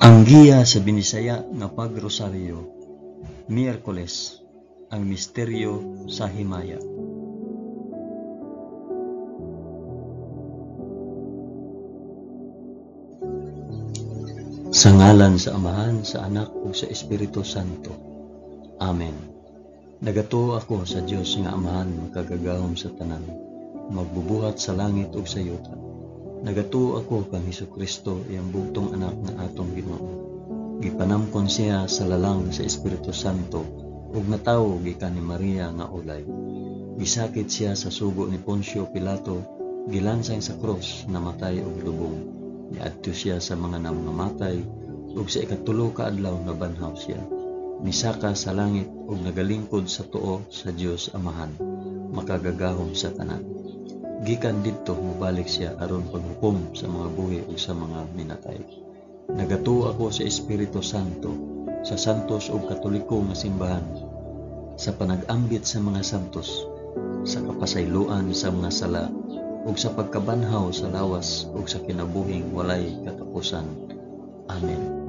Ang giya sa Binisaya nga pagrosaryo, Miyerkules, ang misteryo sa himaya. Sa ngalan sa Amahan, sa Anak ug sa Espiritu Santo. Amen. Nagatuo ako sa Dios nga Amahan makagagahom sa tanan, magbubuhat sa langit ug sa yuta. Nagatuo ako kang Hesukristo, iyang bugtong anak nga atong Ginoo. Gipanamkon siya sa lalang sa Espiritu Santo ug natawo gikan ni Maria nga ulay. Gisakit siya sa sugo ni Poncio Pilato, gilansang sa krus, namatay ug lubong. Niadto siya sa mga nangamatay ug sa ikatulo ka adlaw nabanhaw siya. Misaka sa langit ug nagalingkod sa tuo sa Dios Amahan, makagagahom sa tanan. Gikan didto mobalik siya aron paghukom sa mga buhi ug sa mga minatay. Nagatuo ako sa Espiritu Santo, sa santos ug katoliko nga simbahan, sa panag-ambit sa mga santos, sa kapasayloan sa mga sala, ug sa pagkabanhaw sa lawas ug sa kinabuhing walay katapusan. Amen.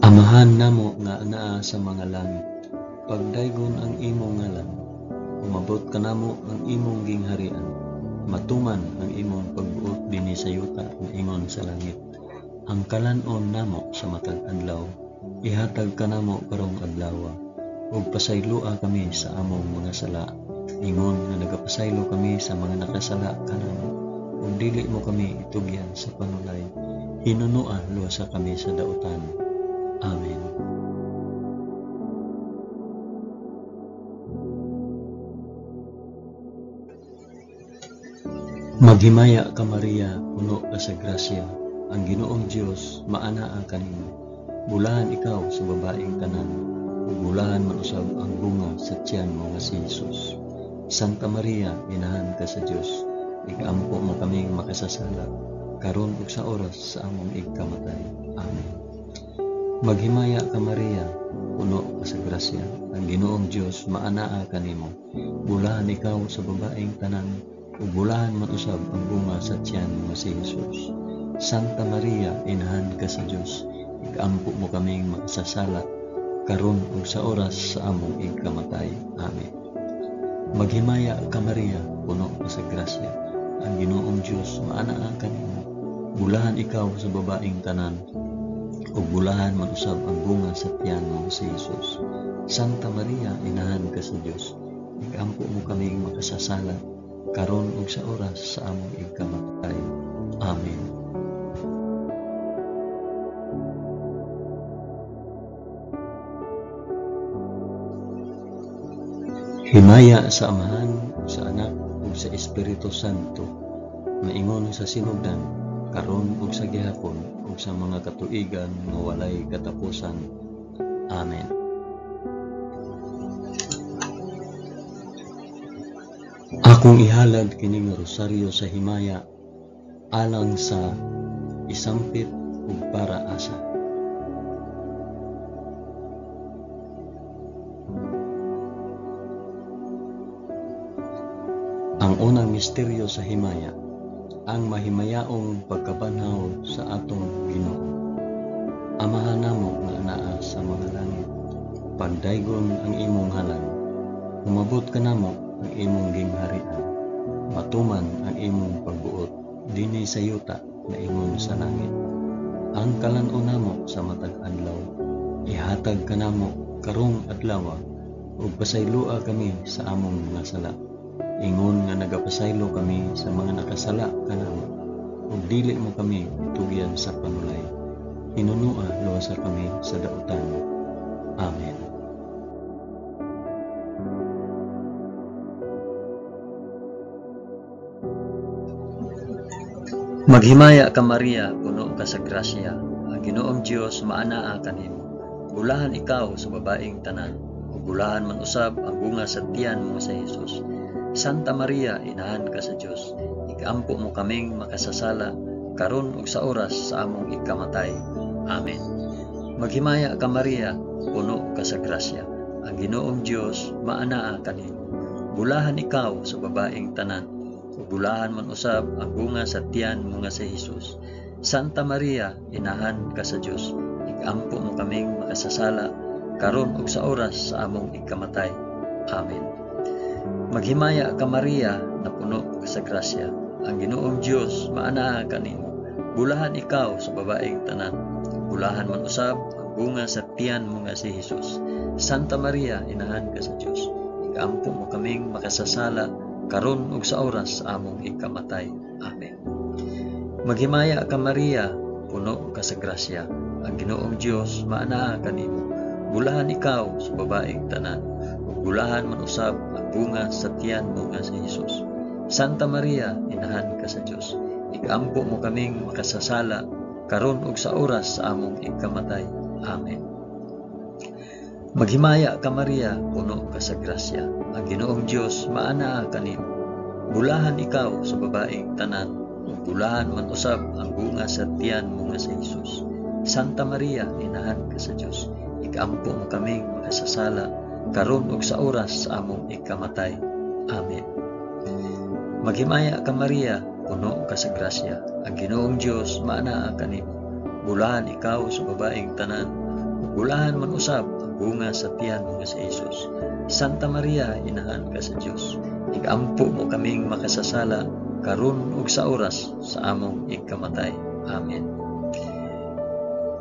Amahan namo nga anaa sa mga langit, pagdaygon ang imong ngalan, umabot kanamo ang imong gingharian, matuman ang imong pagbuot dinhi sa yuta ingon sa langit. Ang kalan-on namo sa matag adlaw, ihatag kanamo karong adlawa, ug pasayloa kami sa among mga sala, ingon nga nagapasaylo kami sa mga nakasala kanamo, ug dili mo kami itugyan sa panulay, hinunua luwasa kami sa dautan. Amen. Maghimaya ka Maria, puno ka sa grasya, ang Ginoong Dios maanaa kanimo. Bulahan ikaw sa babaeng tanan, ug bulahan man usab ang bunga sa tiyan mo nga si Jesus. Santa Maria, inahan ka sa Dios, ikampo mo kaming makasasala, karon ug sa oras sa among igkamatay. Amen. Maghimaya ka Maria, puno ka sa grasya, ang Ginoong Dios maanaa kanimo. Bulahan ikaw sa babaeng tanan, ug bulahan man usab ang bunga sa tiyan mo si Jesus. Santa Maria, inahan ka sa Dios, ikampo mo kaming makasasala, karon ug sa oras sa among igkamatay. Amen. Maghimaya ka Maria, puno ka sa grasya, ang Ginoong Dios maanaa kanimo. Bulahan ikaw sa babaeng tanan, ug bulahan man usab ang bunga sa tiyan mo si Jesus. Santa Maria, inahan ka sa Dios, ikampo mo kaming makasasala, karon ug sa oras sa among igkamatay. Amen. Himaya sa Amahan, sa Anak, ug sa Espiritu Santo, maingon sa sinugdan, karon ug sa gihapon, ug sa mga katuigan nga walay katapusan. Amen. Akong ihalad kining rosaryo sa himaya alang sa isampit ug para asa. Ang unang misteryo sa himaya, ang mahimayaong pagkabanhaw sa atong Ginoo. Amahan namo nga anaa sa mga langit, pagdaygon ang imong ngalan, umabot kanamo ang imong gingharian, matuman ang imong pagbuot dinhi sa yuta maingon sa langit. Ang kalan-on namo sa matag adlaw, ihatag kanamo karong adlaw, ug pasayloa kami sa among mga sala, ingon nga nagapasaylo kami sa mga nakasala kanamo, ug dili mo kami itugyan sa panulay, hinunua luwasa kami sa dautan. Amen. Maghimaya ka Maria, puno ka sa grasya, ang Ginoong Dios maanaa kanimo. Bulahan ikaw sa babaeng tanan, ug bulahan man usab ang bunga sa tiyan mo sa Jesus. Santa Maria, inahan ka sa Dios, ikampo mo kaming makasasala, karon ug sa oras sa among ikamatay. Amen. Maghimaya ka Maria, puno ka sa grasya, ang Ginoong Dios maanaa kanimo. Bulahan ikaw sa babaeng tanan, ug bulahan man usab ang bunga sa tiyan mo nga si Hesus. Santa Maria, inahan ka sa Dios, igampo mo kaming makasasala karon ug sa oras sa among ikamatay. Amen. Maghimaya ka Maria, napuno ka sa grasya, ang Ginoong Dios maanaa kanimo. Bulahan ikaw sa babaeng tanan, bulahan man usab ang bunga sa tiyan mo nga si Hesus. Santa Maria, inahan ka sa Dios, igampo mo kaming makasasala karon ug sa oras sa among ikamatay. Amen. Maghimaya ka Maria, puno ka sa grasya, ang Ginoong Dios maanaa kanimo. Bulahan ikaw sa babaeng tanan, ug bulahan man usab ang bunga sa tiyan mo nga si Hesus. Santa Maria, inahan ka sa Dios, igampo mo kaming makasasala karon ug sa oras sa among ikamatay. Amen. Maghimaya ka Maria, puno ka sa grasya, ang Ginoong Dios maanaa kanimo. Bulahan ikaw sa babaeng tanan, ug bulahan man usab ang bunga sa tiyan mo nga si Hesus. Santa Maria, inahan ka sa Dios, igampo mo kaming makasasala karon ug sa oras sa among ikamatay. Amen. Maghimaya ka Maria, puno ka sa grasya, ang Ginoong Dios maanaa kanimo. Bulahan ikaw sa babaeng tanan, ug bulahan man usab ang bunga sa tiyan mo nga si Hesus. Santa Maria, inahan ka sa Dios, igampo mo kaming makasasala karon ug sa oras sa among ikamatay. Amen.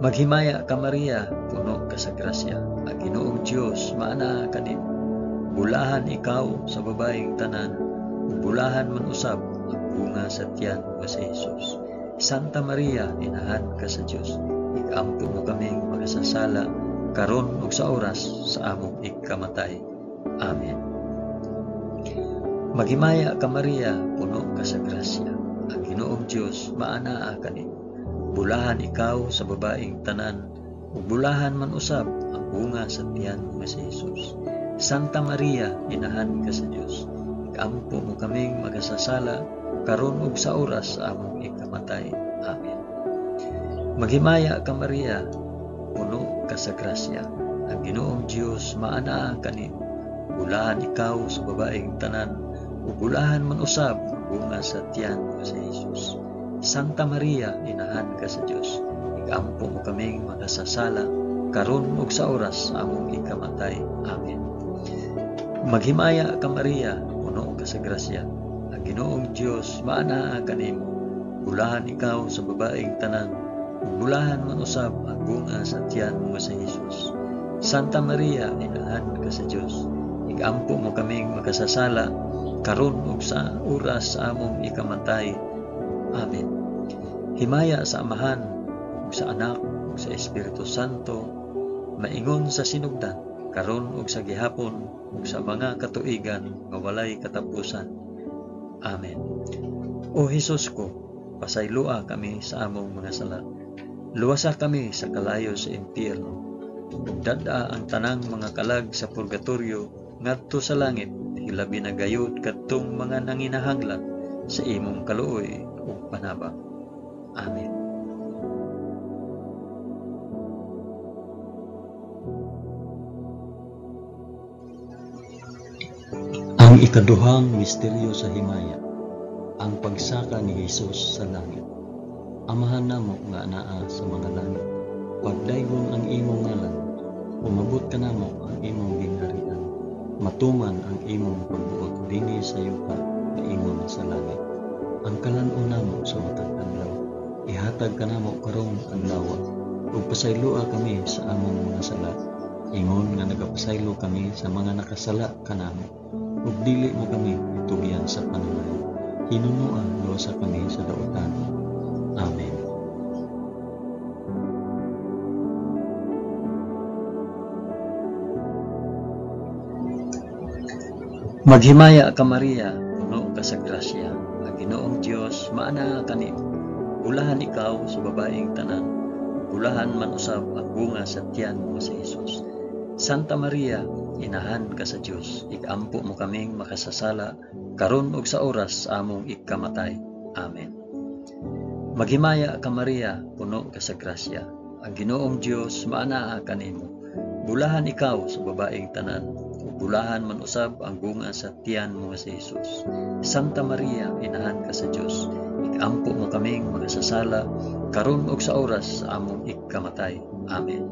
Maghimaya ka Maria, puno ka sa grasya, ang Ginoong Dios maanaa kanimo. Bulahan ikaw sa babaeng tanan, ug bulahan man usab ang bunga sa tiyan mo si Hesus. Santa Maria, inahan ka sa Dios, igampo mo kaming makasasala karon ug sa oras sa among ikamatay. Amen. Maghimaya ka Maria, puno ka sa grasya, ang Ginoong Dios maanaa kanimo. Bulahan ikaw sa babaeng tanan, ug bulahan man usab ang bunga sa tiyan mo nga si Hesus. Santa Maria, inahan ka sa Dios, igampo mo kaming makasasala karon ug sa oras sa among ikamatay. Amen. Maghimaya ka Maria, puno ka sa grasya, ang Ginoong Dios maanaa kanimo. Bulahan ikaw sa babaeng tanan, ug bulahan man usab ang bunga sa tiyan mo si Hesus. Santa Maria, inahan ka sa Dios, igampo mo kaming makasasala karon ug sa oras sa among ikamatay. Amen. Maghimaya ka Maria, puno ka sa grasya, ang Ginoong Dios maanaa kanimo. Bulahan ikaw sa babaeng tanan, ug bulahan man usab ang bunga sa tiyan mo nga si Hesus. Santa Maria, inahan ka sa Dios, igampo mo kaming makasasala karon ug sa oras sa among ikamatay. Amen. Himaya sa Amahan, ug sa Anak, ug sa Espiritu Santo, maingon sa sinugdan, karon ug sa gihapon, ug sa mga katuigan nga walay katapusan. Amen. O Hesus ko, pasayloa kami sa among mga sala. Luwasa kami sa kalayo sa impyerno. Ug dad-a ang tanang mga kalag sa purgatorio ngadto sa langit, hilabi na gayud kadtong mga nanginahanglan sa imong kaluoy ug panabang. Amen. Ang ikaduhang misteryo sa himaya, ang pagsaka ni Hesus sa langit. Amahan namo nga anaa sa mga langit, pagdaygon ang imong ngalan, umabot kanamo ang imong gingharian, matuman ang imong pagbuot dinhi sa yuta paingon sa langit. Ang kalan-on namo sa matag adlaw, ihatag kanamo karong adlaw, ug pasayloa kami sa among mga sala, ingon nga nagapasaylo kami sa mga nakasala kanamo, ug dili mo kami itugyan sa panulay, hinunoa luwasa kami sa dautan. Amen. Maghimaya ka Maria, puno ka sa grasya, ang Ginoong Dios maanaa kanimo. Bulahan ikaw sa babaeng tanan, bulahan man usab ang bunga sa tiyan mo si Hesus. Santa Maria, inahan ka sa Dios, igampo mo kaming makasasala karon ug sa oras sa among ikamatay. Amen. Maghimaya ka Maria, puno ka sa grasya, ang Ginoong Dios maanaa kanimo. Bulahan ikaw sa babaeng tanan, bulahan man usab ang bunga sa tiyan mo nga si Jesus. Santa Maria, inahan ka sa Dios, ikampo mo kaming makasasala karon ug sa oras sa among ikamatay. Amen.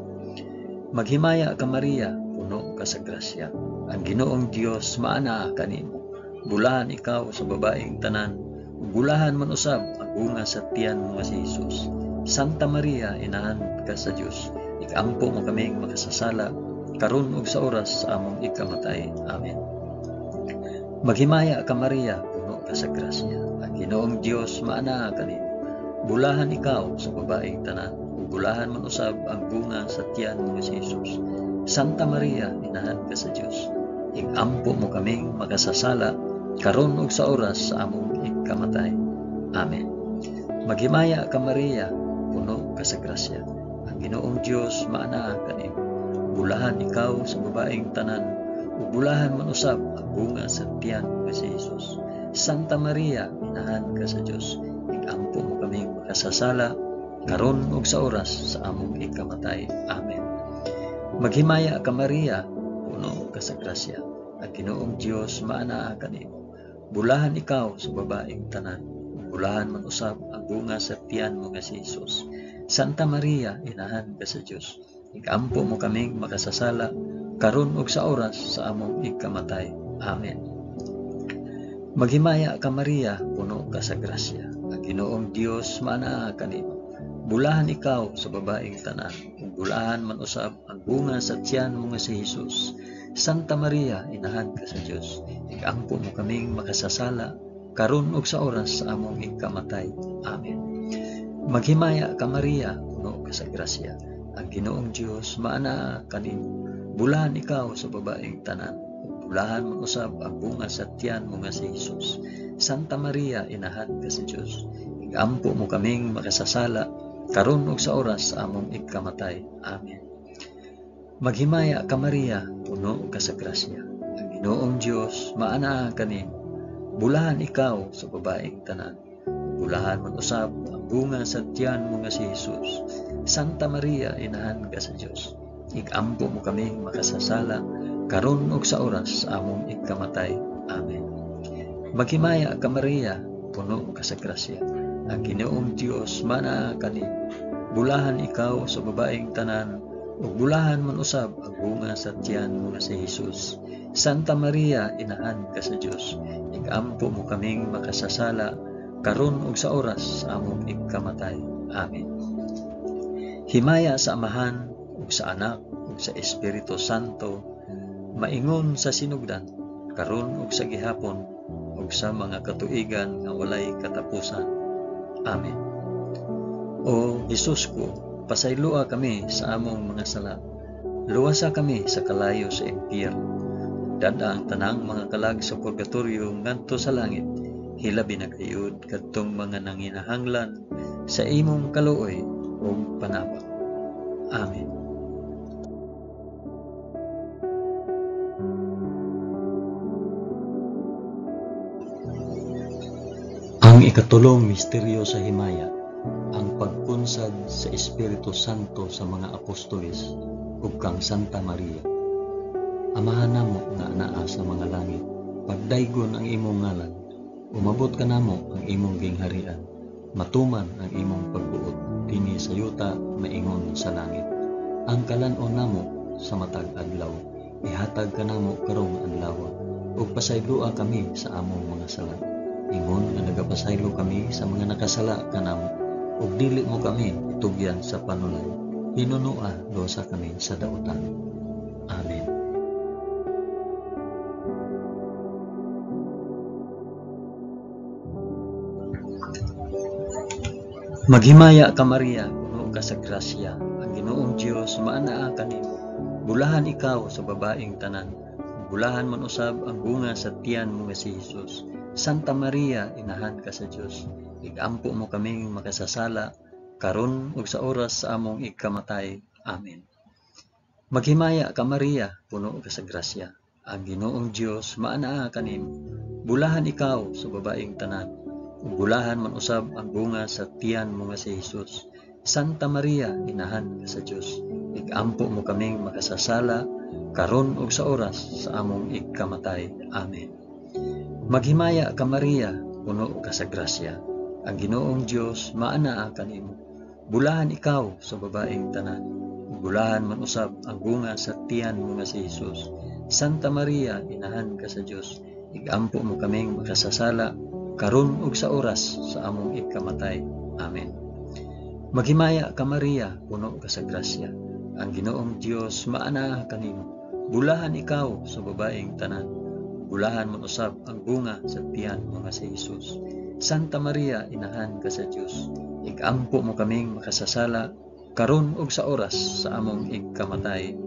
Maghimaya ka Maria, puno ka sa grasya. Ang Ginoong Dios maanaa kanimo. Bulahan ikaw sa babaeng tanan, ug bulahan man usab ang bunga sa tiyan mo nga si Jesus. Santa Maria, inahan ka sa Dios, ikampo mo kaming makasasala karon ug sa oras sa among ikamatay. Amen. Maghimaya ka Maria, puno ka sa grasya. Ang Ginoong Dios maanaa kanimo. Bulahan ikaw sa babaeng tanan, ug bulahan man usab ang bunga sa tiyan mo nga si Jesus. Santa Maria, inahan ka sa Dios, ikampo mo kaming makasasala karon ug sa oras sa among ikamatay. Amen. Maghimaya ka Maria, puno ka sa grasya. Ang Ginoong Dios maanaa kanimo. Bulahan ikaw sa babaeng tanan, ug bulahan man usab ang bunga sa tiyan nga si Jesus. Santa Maria, inahan ka sa Dios, ikampo mo kaming makasasala karon ug sa oras sa among ikamatay. Amen. Maghimaya ka Maria, puno ka sa grasya. Ang Ginoong Dios maanaa kanimo. Bulahan ikaw sa babaeng tanan, ug bulahan man usab ang bunga sa tiyan mo nga si Jesus. Santa Maria, inahan ka sa Dios, ikampo mo kaming makasasala karon ug sa oras sa among ikamatay. Amen. Maghimaya ka Maria, puno ka sa grasya. Ang Ginoong Dios maanaa kanimo. Bulahan ikaw sa babaeng tanan, ug bulahan man usab ang bunga sa tiyan mo nga si Jesus. Santa Maria, inahan ka sa Dios, ikampo mo kaming makasasala karon ug sa oras sa among ikamatay. Amen. Maghimaya ka Maria, puno ka sa grasya. Ang Ginoong Dios maanaa kanimo. Bulahan ikaw sa babaeng tanan, ug bulahan man usab ang bunga sa tiyan mo nga si Jesus. Santa Maria, inahan ka sa Dios, ikampo mo kaming makasasala karon ug sa oras sa among ikamatay. Amen. Maghimaya ka Maria, puno ka sa grasya. Ang Ginoong Dios maanaa kanimo. Bulahan ikaw sa babaeng tanan, bulahan man usab ang bunga sa tiyan mo nga si Jesus. Santa Maria, inahan ka sa Dios, ikampo mo kaming makasasala karon ug sa oras sa among ikamatay. Amen. Maghimaya ka Maria, puno ka sa grasya. Ang Ginoong Dios maanaa kanimo. Bulahan ikaw sa babaeng tanan, ug bulahan man usab ang bunga sa tiyan mo nga si Jesus. Santa Maria, inahan ka sa Dios, ikampo mo kaming makasasala karon ug sa oras sa among ikamatay. Amen. Himaya sa Amahan ug sa Anak ug sa Espiritu Santo, maingon sa sinugdan, karon ug sa gihapon ug sa mga katuigan nga walay katapusan. Amen. O Jesus ko, pasayloa kami sa among mga sala. Luwasa kami sa kalayo sa impyerno. Dad-a ang tanang mga kalag sa purgatorio ngadto sa langit. Hilabi na gayud kadtong mga nanginahanglan sa imong kaluoy ug panabang. Amen. Ang ikatulong misteryo sa himaya, ang pagkunsad sa Espiritu Santo sa mga apostoles ug kang Santa Maria. Amahan namo nga anaa sa mga langit, pagdaygon ang imong ngalan, umabot kanamo ang imong gingharian, matuman ang imong pagbuot dinhi sa yuta maingon sa langit. Ang kalan-on namo sa matag adlaw, ihatag kanamo karong adlaw, ug pasayloa kami sa among mga sala, ingon nga nagapasaylo kami sa mga nakasala kanamo, ug dili mo kami itugyan sa panulay, hinunoa luwasa kami sa dautan. Amen. Maghimaya ka Maria, puno ka sa grasya, ang Ginoong Dios maanaa kanimo. Bulahan ikaw sa babaeng tanan, bulahan man usab ang bunga sa tiyan mo nga si Jesus. Santa Maria, inahan ka sa Dios, igampo mo kaming makasasala karon ug sa oras sa among ikamatay. Amen. Maghimaya ka Maria, puno ka sa grasya, ang Ginoong Dios maanaa kanimo. Bulahan ikaw sa babaeng tanan, ug bulahan man usab ang bunga sa tiyan mo nga si Jesus. Santa Maria, inahan ka sa Dios, igampo mo kaming makasasala karon ug sa oras sa among igkamatay. Amen. Maghimaya ka Maria, puno ka sa grasya. Ang Ginoong Dios maanaa kanimo. Bulahan ikaw sa babaeng tanan. Bulahan man usab ang bunga sa tiyan mo nga si Hesus. Santa Maria, inahan ka sa Dios, igampo mo kaming makasasala karon ug sa oras sa among igkamatay. Amen. Maghimaya ka Maria, puno ka sa grasya. Ang Ginoong Dios maanaa kanimo. Bulahan ikaw sa babaeng tanan. Bulahan man usab ang bunga sa tiyan mo nga si Hesus. Santa Maria, inahan ka sa Dios, igampo mo kaming makasasala karon ug sa oras sa among igkamatay.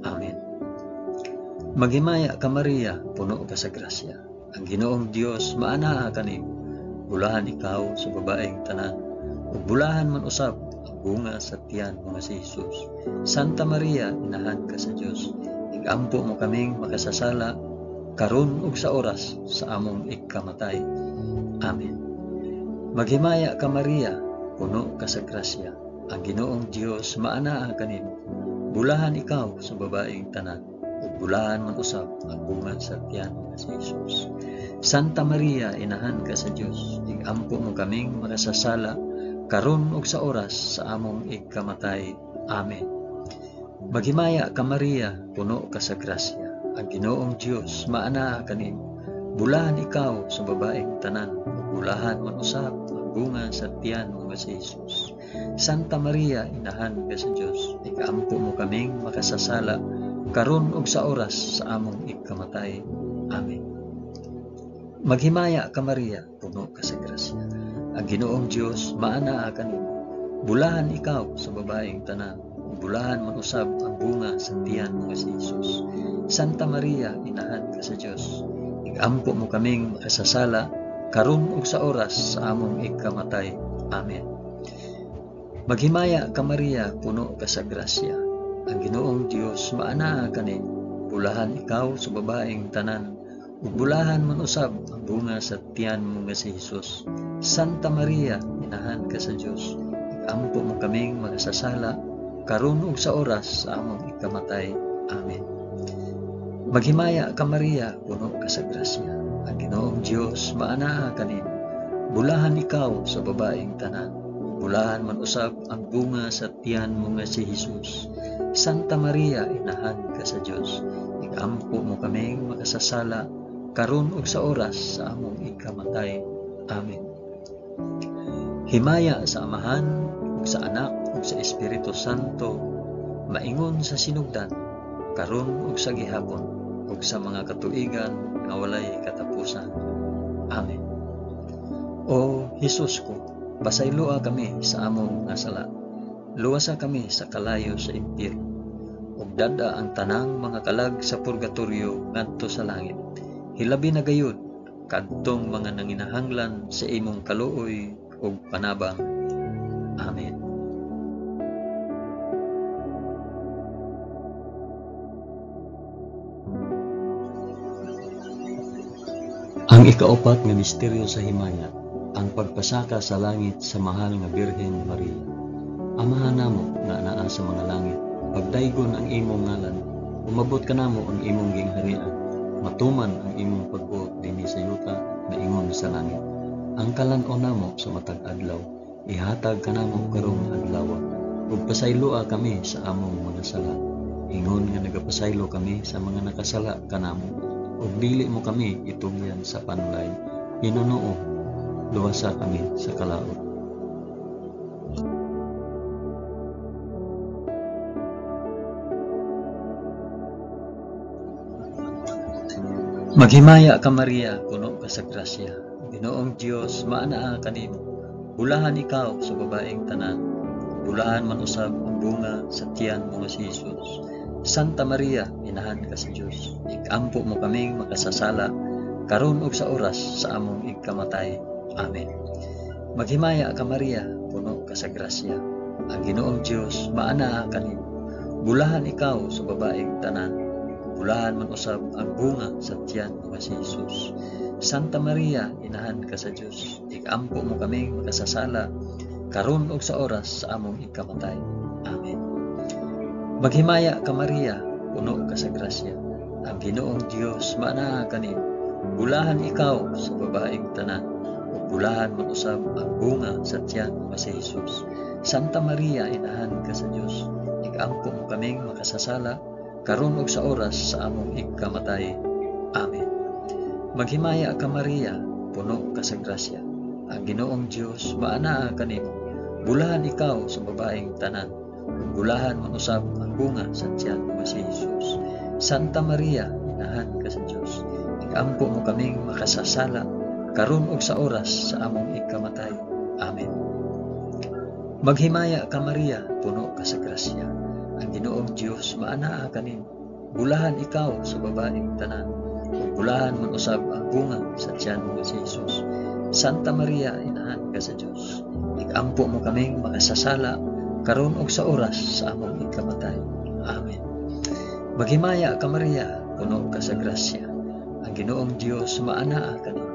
Amen. Maghimaya ka Maria, puno ka sa grasya. Ang Ginoong Dios maanaa kanimo. Bulahan ikaw sa babaeng tanan, ug bulahan man usab ang bunga sa tiyan mo nga si Hesus. Santa Maria, inahan ka sa Dios, igampo mo kaming makasasala karon ug sa oras sa among igkamatay. Amen. Maghimaya ka Maria, puno ka sa grasya. Ang Ginoong Dios maanaa kanimo. Bulahan ikaw sa babaeng tanan, ug bulahan man usab ang bunga sa tiyan mo nga si Hesus. Santa Maria, inahan ka sa Dios, igampo mo kaming makasasala karon ug sa oras sa among igkamatay. Amen. Maghimaya ka Maria, puno ka sa grasya. Ang Ginoong Dios maanaa kanimo. Bulahan ikaw sa babaeng tanan, ug bulahan man usab ang bunga sa tiyan mo nga si Hesus. Santa Maria, inahan ka sa Dios, igampo mo kaming makasasala karon ug sa oras sa among igkamatay. Amen. Maghimaya ka Maria, puno ka sa grasya. Ang Ginoong Dios maanaa kanimo. Bulahan ikaw sa babaeng tanan, ug bulahan man usab ang bunga sa tiyan mo nga si Hesus. Santa Maria, inahan ka sa Dios, igampo mo kaming makasasala karon ug sa oras sa among igkamatay. Amen. Maghimaya ka Maria, puno ka sa grasya. Ang Ginoong Dios maanaa kanimo. Bulahan ikaw sa babaeng tanan, ug bulahan man usab ang bunga sa tiyan mo nga si Hesus. Santa Maria, inahan ka sa Dios, igampo mo kaming makasasala karon ug sa oras sa among ikamatay. Amen. Maghimaya ka Maria, puno ka sa grasya. Ang Ginoong Dios maanaa kanimo. Bulahan ikaw sa babaeng tanan, bulahan man usab ang bunga sa tiyan mo nga si Hesus. Santa Maria, inahan ka sa Dios, igampo mo kaming makasasala karon ug sa oras sa among ikamatay. Amen. Himaya sa Amahan ug sa Anak ug sa Espiritu Santo, maingon sa sinugdan, karon ug sa gihapon, ug sa mga katuigan nga walay katapusan. Amen. O Hesus ko, pasayloa kami sa among nga sala. Luwasa kami sa kalayo sa impyerno, ug dad-a ang tanang mga kalag sa purgatorio ngadto sa langit. Hilabi na gayud kadtong mga nanginahanglan sa imong kaluoy ug panabang. Amen. Ang ikaupat nga misteryo sa himaya, ang pagpasaka sa langit sa mahal nga Birhen Maria. Amahan namo nga anaa sa mga langit, pagdaygon ang imong ngalan, umabot kanamo ang imong gingharian, matuman ang imong pagbuot dinhi sa yuta maingon sa langit. Ang kalan-on namo sa matag adlaw, ihatag kanamo karong adlaw, ug pasayloa kami sa among mga sala, ingon nga nagapasaylo kami sa mga nakasala kanamo, ug dili mo kami itugyan sa panlay, hinunuo, luwasa kami sa kalaot. Maghimaya ka Maria, puno ka sa grasya. Ginoong Dios, maanaa kanimo. Bulahan ikaw sa babaeng tanan. Bulahan man usab ang bunga sa tiyan mo nga si Jesus. Santa Maria, inahan ka sa Dios. Ikampo mo kaming makasasala karon ug sa oras sa among igkamatay. Amen. Maghimaya ka Maria, puno ka sa grasya. Ang Ginoong Dios, maanaa kanimo. Bulahan ikaw sa babaeng tanan. Bulahan man usab ang bunga sa tiyan mo nga si Jesus. Santa Maria, inahan ka sa Dios. Ikampo mo kaming makasasala karon ug sa oras sa among ikamatay. Amen. Maghimaya ka Maria, puno ka sa grasya. Ang Ginoong Dios maanaa kanimo. Bulahan ikaw sa babaeng tanan, ug bulahan man usab ang bunga sa tiyan nga si Jesus. Santa Maria, inahan ka sa Dios, ikampo mo kaming makasasala, karon ug sa oras sa among ikamatay. Amen. Maghimaya ka Maria, puno ka sa grasya. Ang Ginoong Dios maanaa kanimo. Bulahan ikaw sa babaeng tanan, ug bulahan man usab ang bunga sa tiyan nga si Jesus. Santa Maria, inahan ka sa Dios, ikampo mo kaming makasasala, karon ug sa oras sa among ikamatay. Amen. Maghimaya ka Maria, puno ka sa grasya. Ang Ginoong Dios maanaa kanimo. Bulahan ikaw sa babaeng tanan, ug bulahan man usab ang bunga sa tiyan nga si Jesus. Santa Maria, inahan ka sa Dios, ikampo mo kaming makasasala, karon ug sa oras sa among ikamatay. Amen. Maghimaya ka Maria, puno ka sa grasya. Ang Ginoong Dios maanaa kanimo.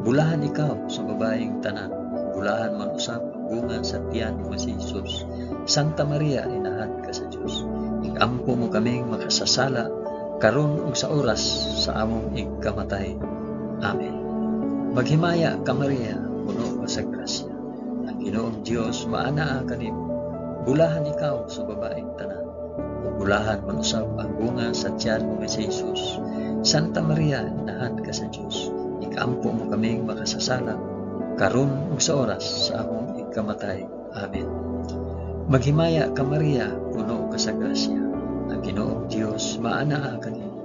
Bulahan ikaw sa babaeng tanan, bulahan man usab ang bunga sa tiyan nga si Jesus. Santa Maria, inahan ka sa Dios, ikampo mo kaming makasasala, karon ug sa oras sa among ikamatay. Amen. Maghimaya ka Maria, puno ka sa grasya. Ang Ginoong Dios maanaa kanimo. Bulahan ikaw sa babaeng tanan, ug bulahan man usab ang bunga sa tiyan nga si Jesus. Santa Maria, inahan ka sa Dios, ikampo mo kaming makasasala, karon ug sa oras sa among ikamatay. Amen. Maghimaya ka Maria, puno ka sa grasya. Ang Ginoong Dios maanaa kanimo.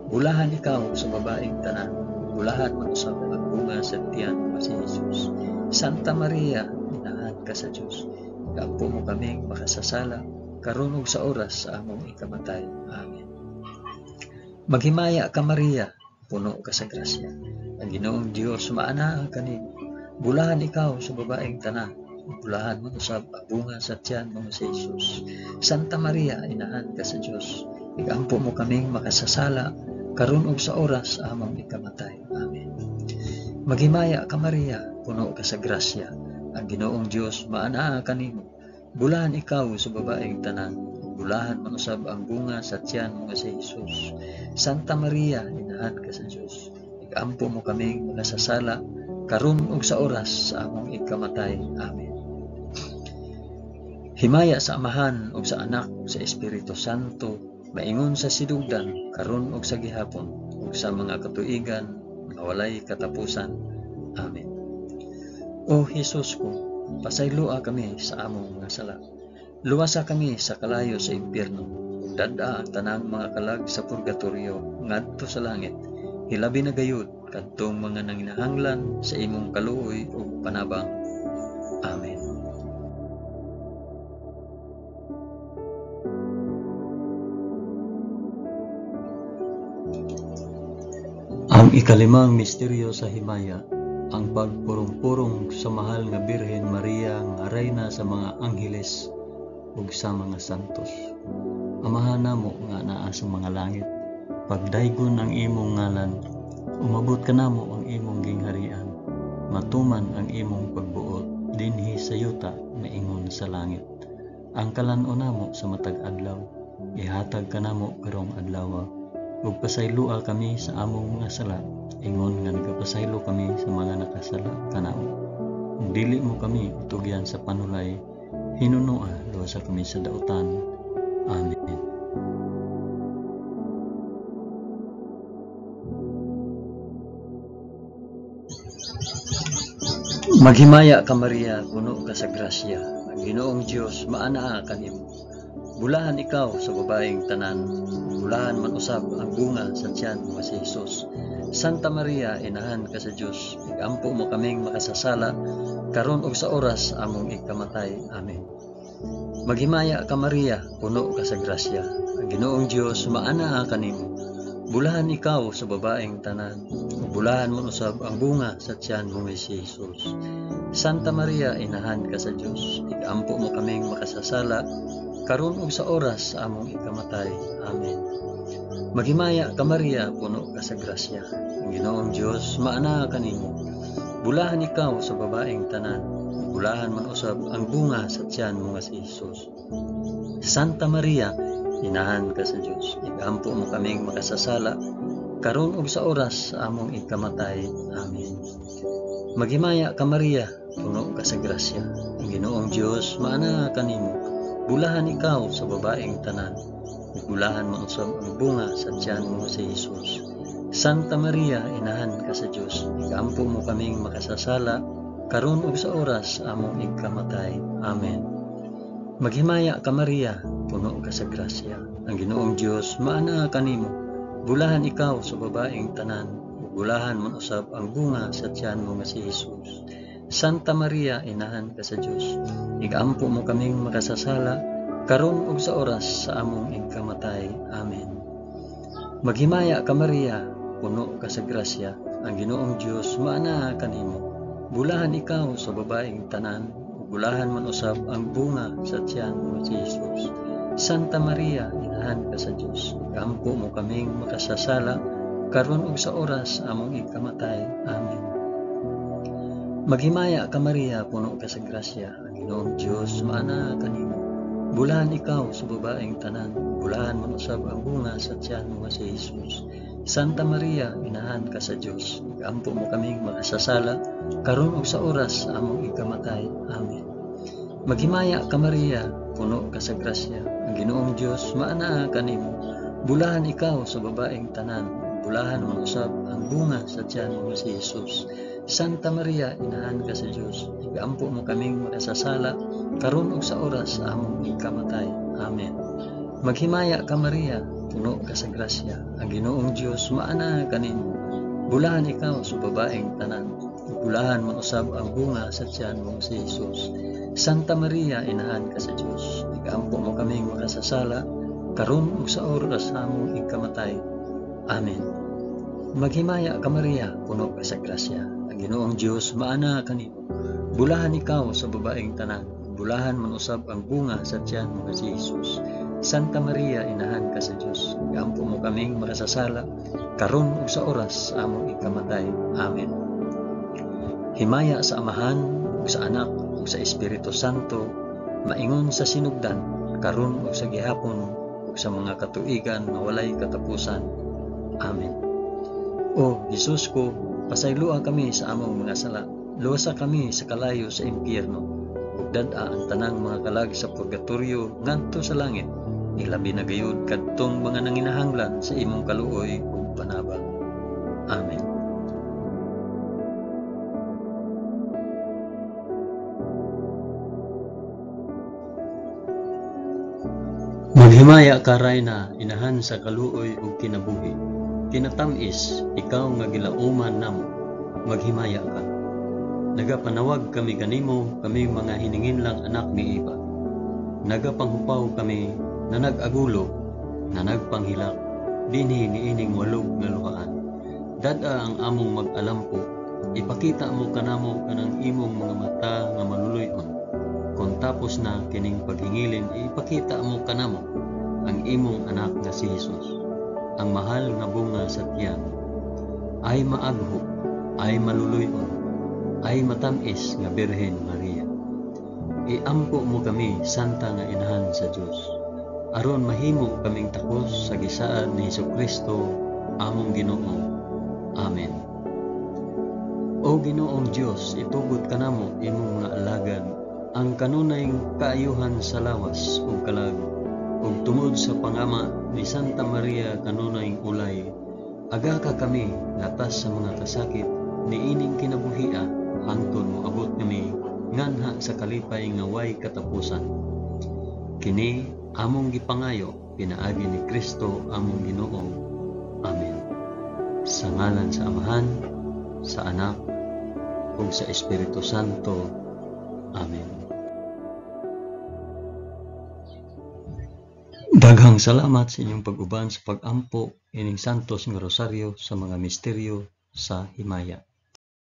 Bulahan ikaw sa babaeng tanan, bulahan man usab ang bunga sa tiyan nga si Jesus. Santa Maria, inahan ka sa Dios, ikampo mo kaming makasasala, karon ug sa oras sa among ikamatay. Amen. Maghimaya ka Maria, puno ka sa grasya. Ang Ginoong Dios maanaa kanimo. Bulahan ikaw sa babaeng tanan, bulahan man usab ang bunga sa tiyan nga si Jesus. Santa Maria, inahan ka sa Dios, ikampo mo kaming makasasala, karon ug sa oras sa among ikamatay. Amen. Maghimaya ka Maria, puno ka sa grasya. Ang Ginoong Dios maanaa kanimo. Bulahan ikaw sa babaeng tanan, bulahan man usab ang bunga sa tiyan nga si Jesus. Santa Maria, inahan ka sa Dios, ikampo mo kaming makasasala, karon ug sa oras sa among ikamatay. Amen. Himaya sa Amahan ug sa Anak ug sa Espiritu Santo, maingon sa sinugdan, karon ug sa gihapon, ug sa mga katuigan nga walay katapusan. Amen. O Hesus ko, pasayloa kami sa among mga sala. Luwasa kami sa kalayo sa impyerno, ug dad-a ang tanang mga kalag sa purgatorio ngadto sa langit. Hilabi na gayud kadtong mga nanginahanglan sa imong kaluoy ug panabang. Amen. Ang ikalimang misteryo sa himaya, ang pagpurong-purong sa mahal nga Birhen Maria nga reyna sa mga angheles ug sa mga santos. Amahan namo nga naa sa mga langit, pagdaygon ang imong ngalan, umabot kanamo ang imong gingharian, matuman ang imong pagbuot dinhi sa yuta maingon sa langit. Ang kalan-on namo sa matag adlaw, ihatag kanamo karong adlaw, ug pasayloa kami sa among mga sala, ingon nga nagapasaylo kami sa mga nakasala kanamo. Ug dili mo kami itugyan sa panulay, hinunoa luwasa kami sa dautan. Amen. Maghimaya ka Maria, puno ka sa grasya. Ang Ginoong Dios maanaa kanimo. Bulahan ikaw sa babaeng tanan, bulahan man usab ang bunga sa tiyan nga si Jesus. Santa Maria, inahan ka sa Dios, igampo mo kaming makasasala, karon ug sa oras among ikamatay. Amen. Maghimaya ka Maria, puno ka sa grasya. Ang Ginoong Dios maanaa kanimo. Bulahan ikaw sa babaeng tanan, bulahan man usab ang bunga sa tiyan mo nga si Jesus. Santa Maria, inahan ka sa Dios, igampo mo kaming makasasala, karon ug sa oras sa among ikamatay. Amen. Maghimaya ka Maria, puno ka sa grasya. Ang Ginoong Dios maanaa kanimo. Bulahan ikaw sa babaeng tanan, ug bulahan man usab ang bunga sa tiyan mo nga si Hesus. Santa Maria, inahan ka sa Dios, igampo mo kaming makasasala, karon ug sa oras sa among ikamatay. Amen. Maghimaya ka Maria, puno ka sa grasya. Ang Ginoong Dios maana kanimo. Bulahan ikaw sa babaeng tanan, ug bulahan man usab ang bunga sa tiyan mo si Hesus. Santa Maria, inahan ka sa Dios, igampo mo kaming makasasala, karon ug sa oras sa among ikamatay. Amen. Maghimaya ka Maria, puno ka sa grasya. Ang Ginoong Dios maana kanimo. Bulahan ikaw sa babaeng tanan, ug bulahan man usab ang bunga sa tiyan mo nga si Hesus. Santa Maria, inahan ka sa Dios, igampo mo kaming makasasala, karon ug sa oras sa among ikamatay. Amen. Maghimaya ka Maria, puno ka sa grasya. Ang Ginoong Dios maana kanimo. Bulahan ikaw sa babaeng tanan, ug bulahan man usab ang bunga sa tiyan mo si Hesus. Santa Maria, inahan ka sa Dios, igampo mo kaming makasasala, karon ug sa oras among ikamatay. Amen. Maghimaya ka Maria, puno ka sa grasya. Ang Ginoong Dios maana kanimo. Bulahan ikaw sa babaeng tanan, bulahan man usab ang bunga sa tiyan mo nga si Hesus. Santa Maria, inahan ka sa Dios, igampo mo kaming makasasala, karon ug sa oras sa among ikamatay. Amen. Maghimaya ka Maria, puno ka sa grasya. Ang Ginoong Dios maanaa kanimo. Bulahan ikaw sa babaeng tanan, bulahan man usab ang bunga sa tiyan mo si Hesus. Santa Maria, inahan ka sa Dios, igampo mo kaming makasasala, karon ug sa oras sa among ikamatay. Amen. Maghimaya ka Maria, puno ka sa grasya. Ang Ginoong Dios maanaa kanimo. Bulahan ikaw sa babaeng tanan, bulahan man usab ang bunga sa tiyan mo si Hesus. Santa Maria, inahan ka sa Dios, igampo mo kaming makasasala, karon ug sa oras sa among ikamatay. Amen. Maghimaya ka Maria, puno ka sa grasya. Ang Ginoong Dios maana kanimo. Bulahan ikaw sa babaeng tanan, bulahan man usab ang bunga sa tiyan mo si Hesus. Santa Maria, inahan ka sa Dios, igampo mo kaming makasasala, karon ug sa oras sa among ikamatay. Amen. Himaya sa Amahan ug sa Anak ug sa Espiritu Santo, maingon sa sinugdan, karon ug sa gihapon ug sa mga katuigan nga walay katapusan. Amen. O Hesus ko, pasayloa kami sa among mga sala, luwasa kami sa kalayo sa impyerno, ug dad-a ang tanang mga kalag sa purgatorio ngadto sa langit, ilabi na gayud kadtong mga nanginahanglan sa imong kaluoy ug panabang. Amen. Maghimaya ka Rayna, inahan sa kaluoy ug kinabuhi. Kinatamis, ikaw nga gilauman namo, maghimaya ka. Nagapanawag kami kanimo, kami mga hininginlang anak ni Eva. Nagapanghupaw kami na nag-agulo, na nagpanghilak, dinhi niining walog nga luhaan. Dad-a ang among mag-alampo, ipakita mo kanamo kanang imong mga mata nga maluluy-on. Kung tapos na kining paghingilin, ipakita mo kanamo ang imong anak nga si Hesus, ang mahal nga bunga sa tiyan. Ay maagho, ay maluluy-on, ay matamis nga Birhen Maria. Iampo mo kami, Santa nga Inahan sa Dios, aron mahimo kaming takos sa gisaad ni Hesukristo among Ginoo. Amen. O Ginoong Dios, itugot kanamo imong mga alagad ang kanunay kaayuhan sa lawas ug kalag, ug tungod sa pangama ni Santa Maria kanunay ulay, aga ka kami latas sa mga kasakit niining kinabuhia hangtod moabot kami nganha sa kalipay nga way katapusan. Kini among gipangayo pinaagi ni Kristo among Ginoo. Amen. Sa ngalan sa Amahan, sa Anak, ug sa Espiritu Santo. Amen. Daghang salamat sa inyong pag-uban sa pag-ampo ining Santos nga Rosaryo sa mga misteryo sa himaya.